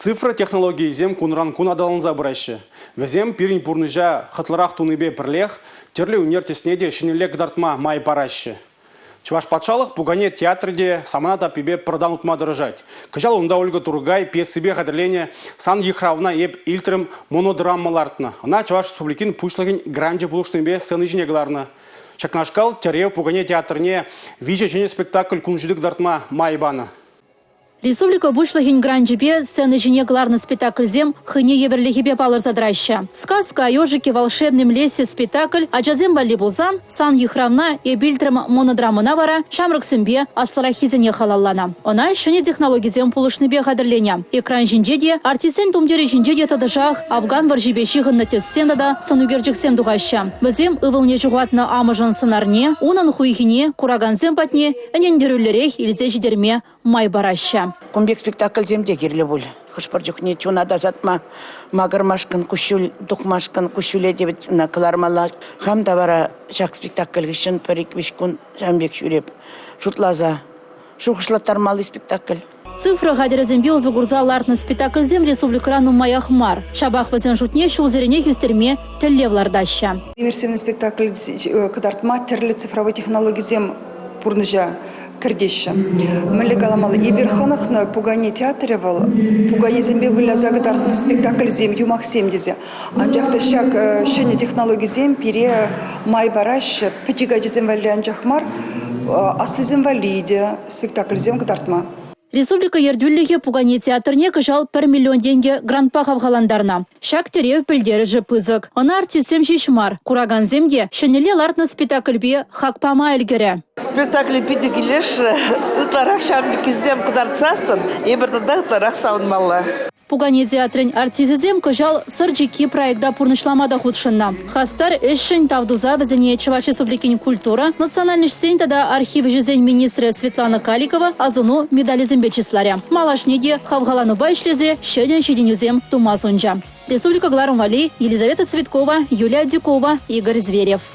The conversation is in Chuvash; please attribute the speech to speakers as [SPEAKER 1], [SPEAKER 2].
[SPEAKER 1] Цифра технологийӗсем кунран-кун аталанса пыраҫҫӗ. Вӗсем пирӗн пурнӑҫа хӑтлӑрах тунипе пӗрлех тӗрлӗ ӳнер тӗсне те ҫӗнӗлле кӑтартма май параҫҫӗ. Чӑваш патшалӑх пукане театрӗ те самана таппипе пӗр тан утма тӑрӑшать. Кӑҫал унта Ольга Тургай пьесипе хатӗрленӗ «Сан йыхравна эп илтрӗм» монодрама лартнӑ. Ӑна Чӑваш Республикин Пуҫлӑхӗн гранчӗ пулӑшнипе сцена ҫине кӑларнӑ. Ҫакнашкал тӗрев пукане театрне виҫӗ ҫӗнӗ спектакль кун ҫути кӑтартма май панӑ.
[SPEAKER 2] Республика Пуҫлӑхӗн гранчӗпе сцена ҫине кӑларнӑ спектакльсем хӑйне евӗрлӗхӗпе палӑрса тӑраҫҫӗ. «Сказка о ежике волшебном лесе» спектакль ачасем валли пулсан, «Сан йыхравна эп илтрӗм» монодрамӑна вара ҫамрӑксемпе аслӑраххисене халалланӑ. Ӑна ҫӗнӗ технологисем пулӑшнипе хатӗрленӗ. Экран ҫинче те, артистсен тумтирӗ ҫинче те тӑтӑшах Афган вӑрҫипе ҫыхӑннӑ тӗссем тата сӑнӳкерчӗксем тухаҫҫӗ. Вӗсем ывӑлне ҫухатнӑ амӑшӗн сӑнарне, унӑн хуйхине куракансем патне ӗнентерӳллӗрех илсе ҫитерме май параҫҫӗ.
[SPEAKER 3] Кун пек спектакльсем те кирлӗ пуль. Хӑш-пӗр чухне чуна тасатма, макӑрмашкӑн, куҫҫуль тухмашкӑн, куҫҫуле те вӗт ӑна кӑлармалла. Хам та вара ҫак спектакль хыҫҫӑн пӗр-ик-виҫ кун ҫавӑн пек ҫӳреп шутласа шухӑшлаттармалли спектакль.
[SPEAKER 2] Цифра хатӗрӗсемпе усӑ курса лартнӑ спектакльсем республикӑра нумаях мар. Ҫапах вӗсен шутне ҫулсеренех ӳстерме тӗллев лартаҫҫӗ.
[SPEAKER 4] Иммерсивный спектакль кӑтартма тӗрлӗ цифровой технологисем пурнӑҫа кӗртеҫҫӗ. Мӗнле каламалла, эпир хӑнӑхнӑ пукане театрӗ вӑл пуканесемпе выляса кӑтартнӑ спектакльсем, юмахсем тесе. Анчах та ҫак ҫӗнӗ технологисем пире май параҫҫӗ пӗчӗк ачасем валли анчах мар, аслисем валли те спектакльсем кӑтартма.
[SPEAKER 2] Республика ертӳлӗхӗ пукане театрне кӑҫал пӗр миллион тенкӗ грантпа хавхалантарнӑ. Ҫак тӗрев пӗлтерӗшӗ пысӑк. Ӑна артистсем ҫеҫ мар, куракансем те ҫӗнӗлле лартнӑ спектакльпе хак пама ӗлкӗрӗ.
[SPEAKER 5] Спектакле питӗ килӗшрӗ. Ытларах ҫавӑн пеккисем кӑтартсассӑн эпир тата ытларах савӑнмалла.
[SPEAKER 2] Пукане театрӗн артисчӗсем кӑҫал «Сӑр чикки» проекта пурнӑҫлама та хутшӑннӑ. Хастар ӗҫшӗн тав туса вӗсене Чӑваш Республикин культура, национальноҫсен тата архив ӗҫӗсен министрӗ Светлана Каликова асӑну медалӗсемпе чысларӗ. Малашне те хавхаланупа ӗҫлесе ҫӗнӗ ҫитӗнӳсем тума сунчӗ. Республика кӑларӑм валли Елизавета Цветкова, Юлия Адюкова, Игорь Зверев.